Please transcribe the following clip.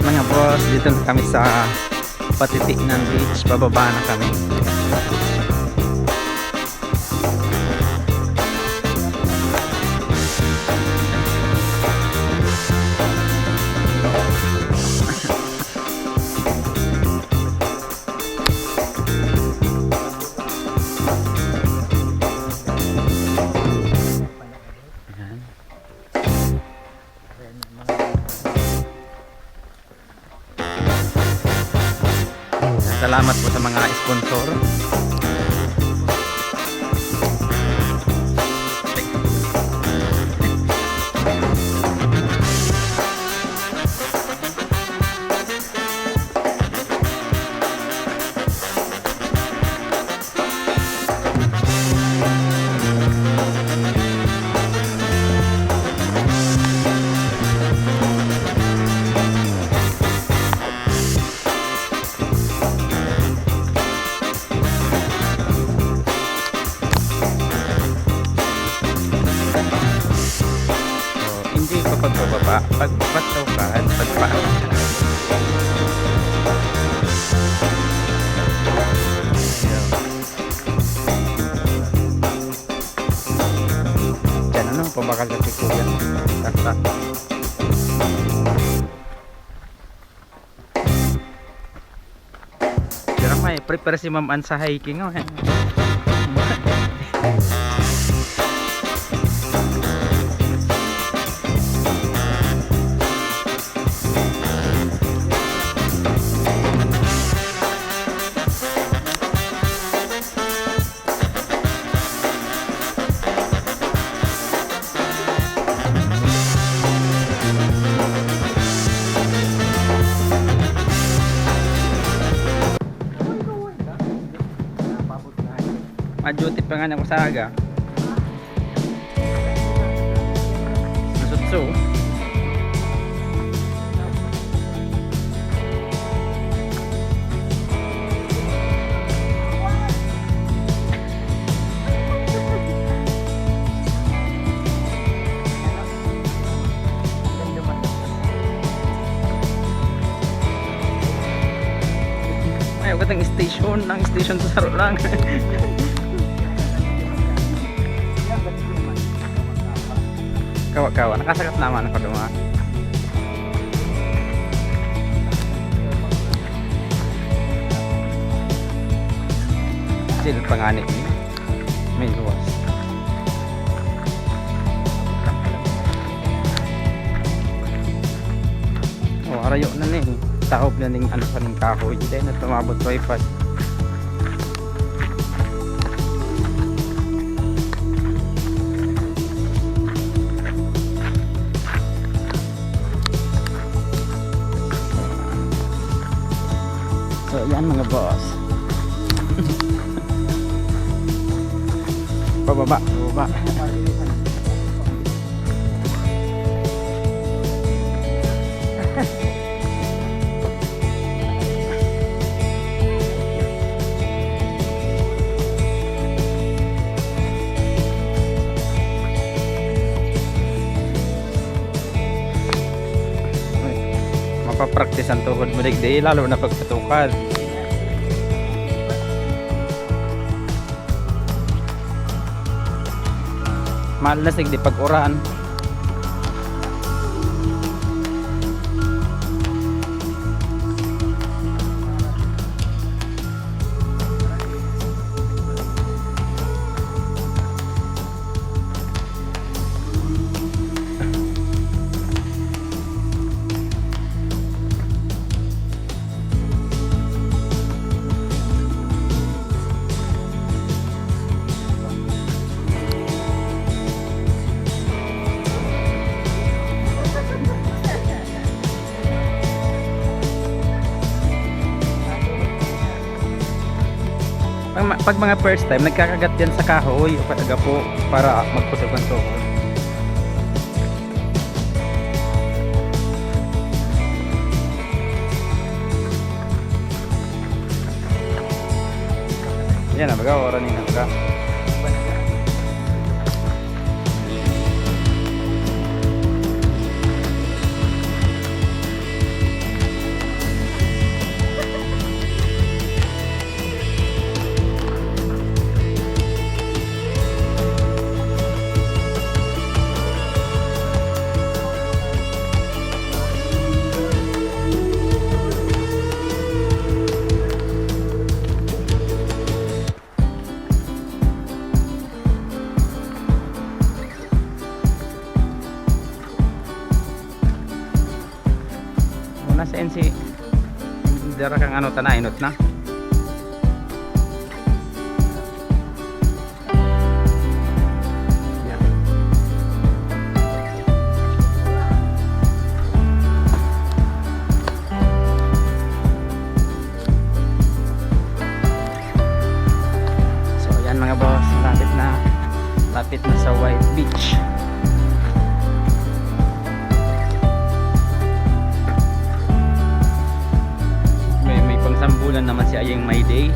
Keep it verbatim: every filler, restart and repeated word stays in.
Mga boss, dito na kami sa Patitinan Beach. Pababa na kami. Ayan. Salamat po sa mga sponsor. So, hindi pa pagbababa, pagpatukan, pagpa- Diyan, ano, pabakal sa sikuyan. Sakta. Pero may prepare si Ma'am Ann sa hiking, oh, eh. Ma-duty pa nga ako sa aga. Masutso. Ay, ang gatang station. Ang station sa saro lang. Kawa-kawa. Nakasakat naman ako duman. Still, panganib niya. May luwas. Oh, harayo na ni. Taob na ning ano, kaning kahoy. Dahil na tumabot tripod. So, yan, mga boss. Pababa, pababa. Mapapraktis ang tuhod mo digdi, lalo na pagpatukad. Mahal na sigdi pag uran. Pag, ma- pag mga first time, nagkakagat yan sa kahoy o kaya gapo para magkusog ang tuhod. Yan na, baga, oras ni na, baga. Dara kang ano, tanaynot na. Yan. So, yan mga boss, malapit na. Lapit na sa White Beach. May, may pangsambulan naman si Ayeng My Day.